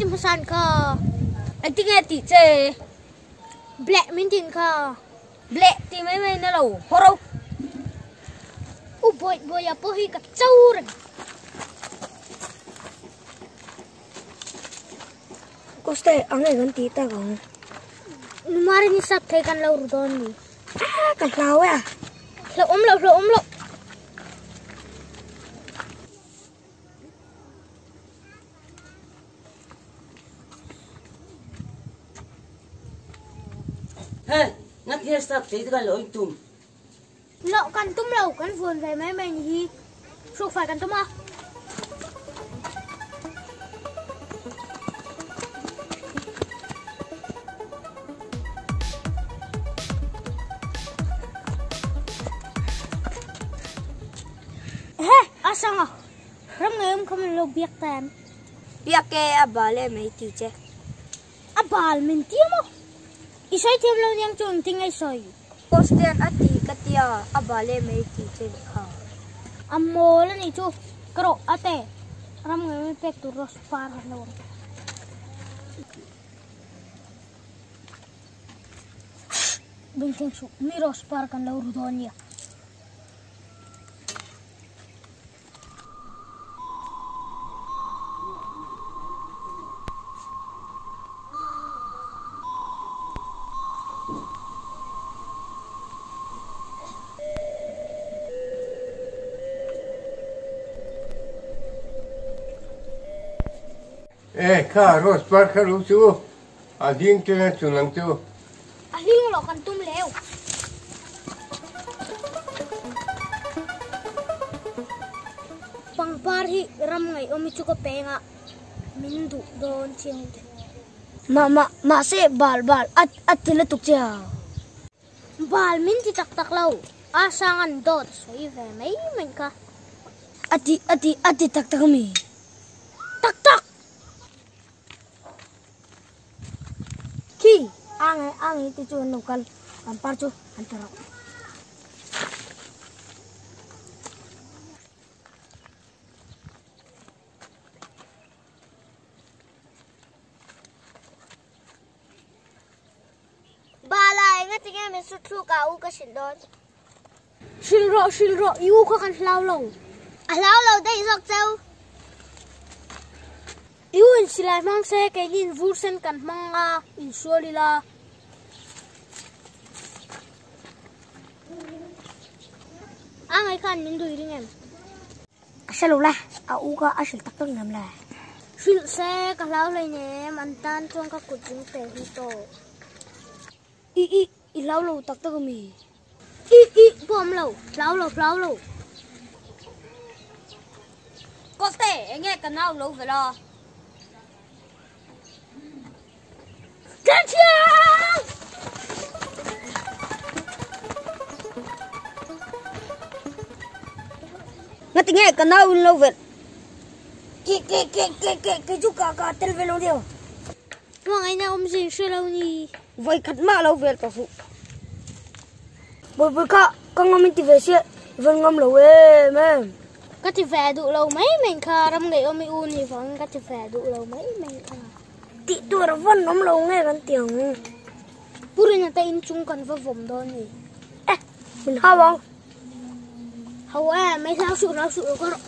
ti hmasan kha. Engtinge tih che? Bleh min tin kha. Bleh ti mai mai na lo haw ro. U bawih bawih a pawh hi ka cho reng. Koste ang nge kan tih tak ang. Numar in i sap thei kan lo ru dawn ni. Ah ka hlau e a. Hlauhawm loh hlauhawm loh. He, nga thil sap thei te kan lo in tum. Loh kan tum lo, kan vuan ve mai mai ni hi. Hruk fai kan tum a. He, a sang a. Ram ngei awm kha min lo biak ta em? Biak e, a bal em ei ti che. A bal min ti maw? I sawi thiam lo niang chu engtin nge i sawi? Poster a ti ka tia, a bal em ei ti che nih kha. A mawl a nih chu, ka rawh a te. Ram ngei awm i pek tur rose par han lo ang. Bengchheng suh, mi rose par kan lo ru dawn nia. E kha rose par kha ru chu a hling te na chun ang chu. A hling lo kan tum leu. Pangpar hi ram ngaihawm hi chu ka peng a, min duh dawn chiang te. Mah mah mahse bal bal a a ti lutuk che a. Bal min ti tak tak lo, a sang an dawt a sawi ve mai mai kha. A ti a ti a ti tak tak ami? Tak tak! Khi a nge a nge te chu an lo kal, pangpar chu an ta rauh. Bala enga tinge min su thluk a u ka hrilh dawn. Hrilh rawh hrilh rawh i u kha kan hlau lo. A hlau lo daih zawk cheu. I u in silai hmang se keini in vur sen kan hmang a insual ila. A ngai khan min dui ring em? A hre lo le, a u kha a hrilh tak tak nem le. Hrilh se ka hlau hlei nem, an tan chuan ka kut zung te hi tawh. I i i hlau lo tak tak ami? I i pawh awm lo, hlau lo hlau lo. Kawlte, enge ka nau lo vel a? Tlanchhiang! Ngati nge ka nau in lo vel. Ke ke ke ke ke ke chu ka ka tel ve lo deuh. Hmangaihna awmzia in hre lo ni. Vawi khat mah lo vel tawh suh. Bawibawi kha ka ngam in ti ve sia i van ngam lo em em. Ka ti ve duh lo mai mai kha ram ngaihawm i u ni vangin ka ti ve duh lo mai mai kha. Tih tur a vawn awm lo nge kan ti ang. Pu Rina te inchung kan va vawm dawn ni. Eh, min hau ang. Hau e, mai hlau suh hlau suh lo ka rawh.